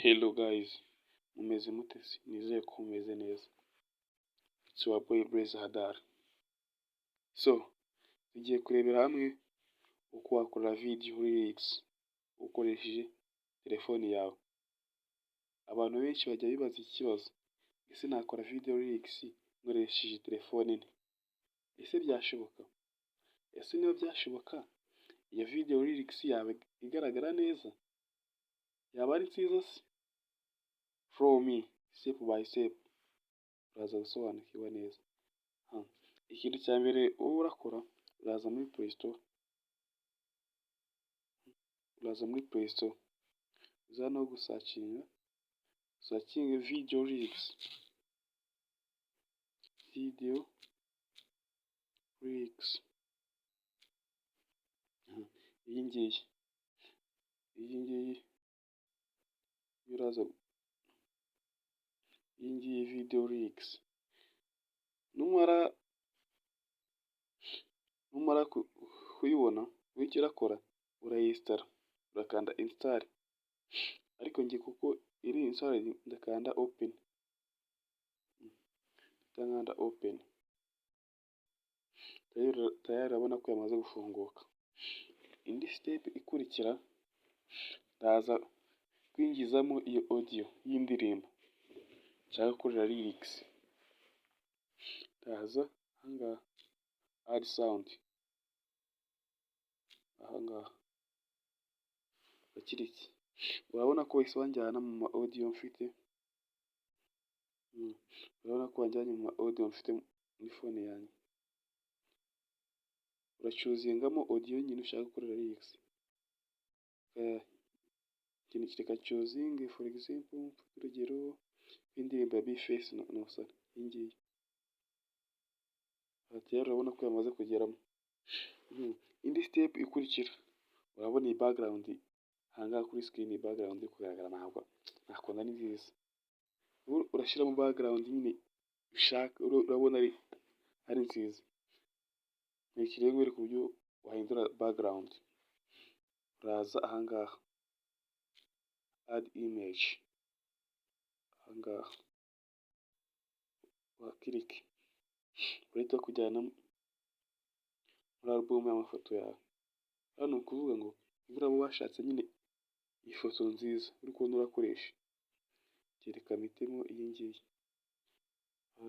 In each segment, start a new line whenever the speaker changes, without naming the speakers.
Hello guys, mumeze mute se? Nizere ko mumeze neza. It's your boy Blaise Hadar. So, tugiye kurebera hamwe uko wakora video lyrics ukoresheje telefone yawe. Abantu benshi bajya bibaza iki kibazo: ese nakora video lyrics nkoresheje telefone nte? Ese byashoboka? Ese niba byashoboka, iyo video lyrics yaba igaragara neza? Yaba ari nziza se? Follow me step by step, uraza gusobanukirwa neza. Ikintu cya mbere wowe urakora, uraza muri Play Store, uraza muri Play Store, uza hano gusearchinga, usearchinge video lyrics, video lyrics, iyi ngiyi uraza, iyi ngiyi video lyrics. Numara kuyibona, wowe icyo urakora urayinstalla, urakanda install, ariko njye kuko iri installed ndakanda open, ndakanda open, tayari urabona ko yamaze gufunguka. Indi step ikurikira, ndaza kwinjizamo iyo audio y'indirimbo nshaka gukorera lyrics. Ndaza ahangaha add sound, ahangaha ndaclicke, urabona ko bahise banjyana mu ma audio mfite, urabona ko banjyanye mu ma audio mfite muri phone yanjye. Urachoosingamo audio nyine ushaka gukorera lyrics. Reka choosinge, for example, urugero rw'indirimbo ya B-Face na Osara, iyi ngiyi. Rero urabona ko yamaze kugeramo. Indi step ikurikira, urabona iyi background ahangaha kuri screen, iyi background iri kugaragara ntabwo ntabwo ari nziza. Urashyiramo background nyine ushaka, urabona ari nziza. Nkurikira rero nkwereke uburyo wahindura background. Uraza ahangaha add image, ahangaha uhaclicke, urahita bakujyana muri album y'amafoto yawe. Hano ni ukuvuga ngo uraba washatse nyine ifoto nziza uri kubona urakoresha. Reka mpitemo iyi ngiyi,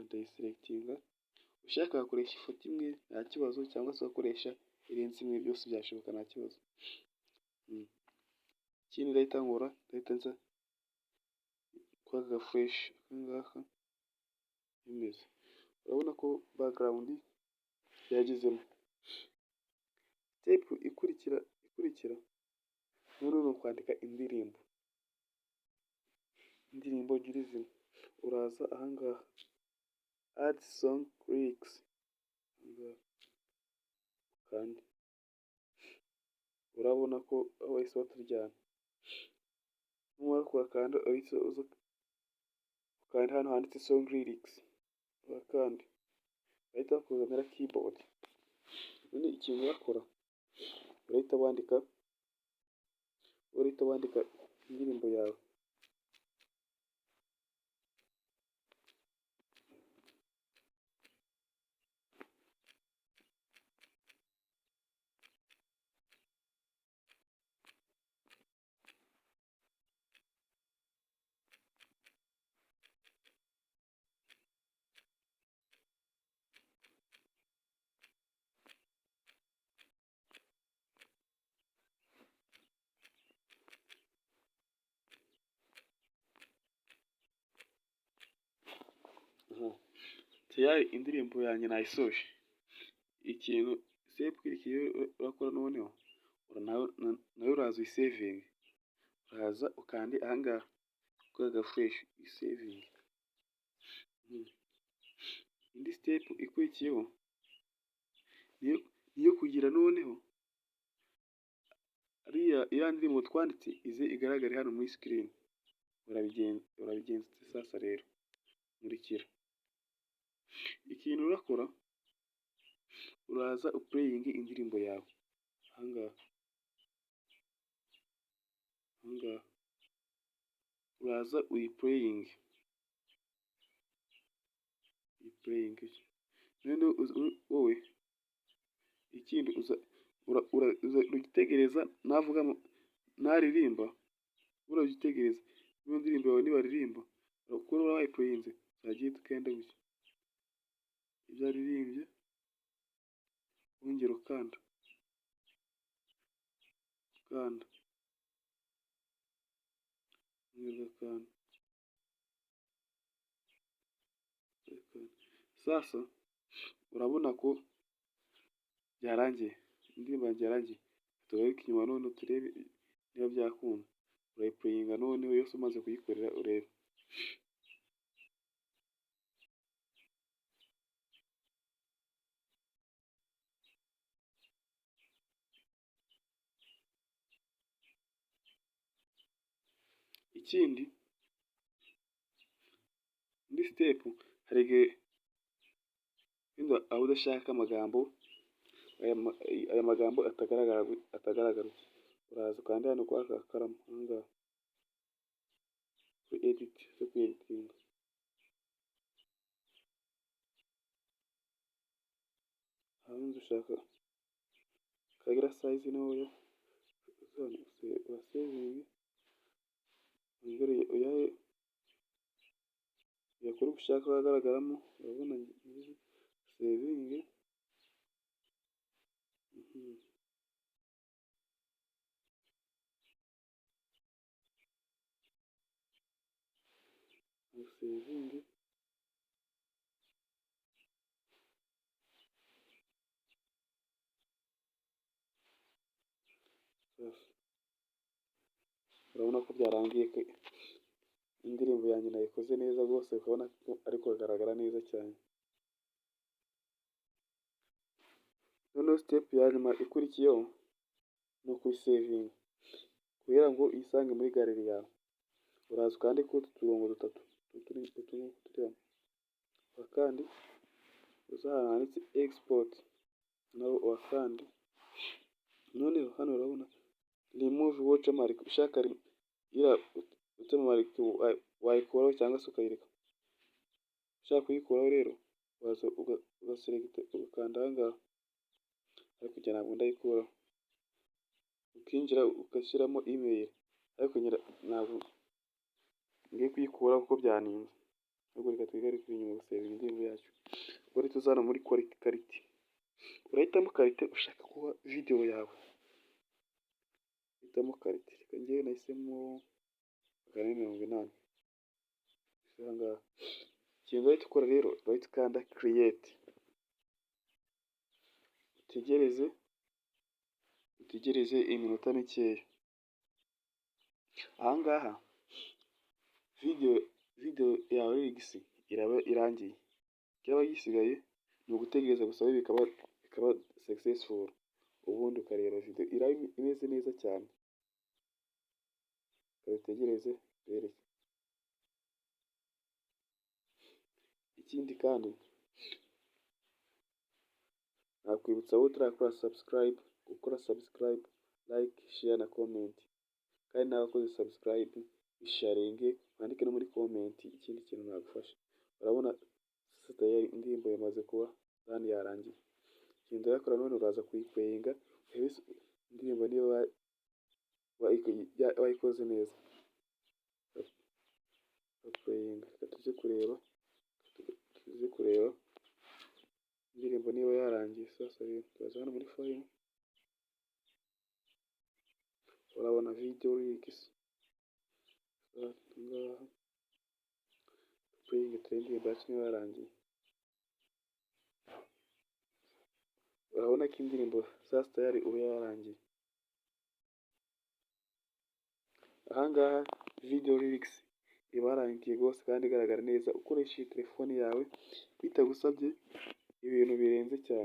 ndayiselectinga. Ushaka wakoresha ifoto imwe nta kibazo, cyangwa se ugakoresha irenze imwe, byose byashoboka nta kibazo. Ikindi ndahita nkora, ndahita nza kuri aka gaflèche aka ngaka bimeze. Urabona ko background yagezemo. Step ikurikira noneho ni ukwandika indirimbo, indirimbo nyirizina. Uraza ahangaha add song lyrics, ukande, urabona ko aho bahise batujyana. Numara kuhakanda uhita uza ukanda hano handitse song lyrics, uhakande, bahita bakuzanira keyboard. None ikintu urakora, urahita wandika indirimbo yawe. Tayari indirimbo yanjye nayisoje. Ikintu step ikurikiye urakora noneho, nayo uraza uyisavinge. Uraza ukande ahangaha kuri aka gaflèche uyisavinge. Indi step ikurikiyeho ni iyo kugira noneho iriya ndirimbo twanditse ize igaragare hano muri screen. Urabigenza ute sasa rero? Nkurikira. Ikintu urakora, uraza uplayinge indirimbo yawe ahangaha. Uraza uyiplayinge, uyiplayinge. Noneho wowe ikindi uragitegereza navuga, naririmba uragitegereza. Niba indirimbo yawe nibaririmba, kuko uraba wayiplayinze, uzajya uhita ukanda gutya ibyo aririmbye, wongera ukanda, ukanda, wongera ugakanda. Sasa urabona ko byarangiye, indirimbo yanjye yarangiye. Tugaruke inyuma none turebe niba byakunda. Urayiplayinga noneho yose umaze kuyikorera, urebe. Ikindi, indi step, hari igihe wenda aho udashaka amagambo, aya magambo atagaragara, uraza ukanda hano kuri aka gakaramu aha ngaha kuri edit, zo kweditinga. Ahandi ushaka kagira size ntoya, urasavinge, wongere uyahe, uyakore uko ushaka ko agaragaramo. Urabona savinge. Usavinge. Urabona ko byarangiye, indirimbo yanjye nayikoze neza rwose, ukabona ko ari kugaragara neza cyane. Noneho step ya nyuma ikurikiyeho ni ukuyisavinga kugira ngo uyisange muri gallery yawe. Uraza ukande kuri utu turongo dutatu turi hano, kandi uza ahantu handitse export, naho uhakande. Noneho hano urabona remove watermark, ushaka iriya watermark wayikuraho cyangwa se ukayireka. Ushaka kuyikuraho rero uraza ugaselecta, ugakanda aha ngaha, ariko njye ntabwo ndayikuraho. Ukinjira ugashyiramo email, ariko ntabwo ngiye kuyikuraho kuko byaninze. Ahubwo reka twigarukire inyuma gusavinga indirimbo yacu. Ubwo tuza hano muri quality, urahitamo quality ushaka kuba video yawe. Hitamo quality, reka njyewe nahisemo 480. Aha ngaha ikintu urahita ukora rero, urahita ukanda create, utegereze, utegereze iminota mikeya. Aha ngaha video yawe lyrics iraba irangiye. Icyaba gisigaye ni ugutegereza gusa bikaba successful, ubundi ukareba video iraba imeze neza cyane. Reka dutegereze tubereke. Ikindi kandi nakwibutsa wowe utarakora subscribe gukora subscribe, like, share na comment. Kandi nawe wakoze subscribe, isharinge, wandike no muri comment ikindi kintu nagufasha. Urabona tayari indirimbo yamaze kuba done, yarangiye. Ikintu urakora none, uraza kuyiplayinga urebe indirimbo niba wayikoze neza. Playinga, reka tuze kureba indirimbo niba yarangiye. Sasa rero turaza hano muri file, urabona video lyrics ngaha, playing, turebe indirimbo yacu niba yarangiye. Urabona ko indirimbo sasa tayari ubu yarangiye. Ahangaha video lyrics iba yarangiye rwose kandi igaragara neza, ukoresheje telefone yawe bitagusabye ibintu birenze cyane.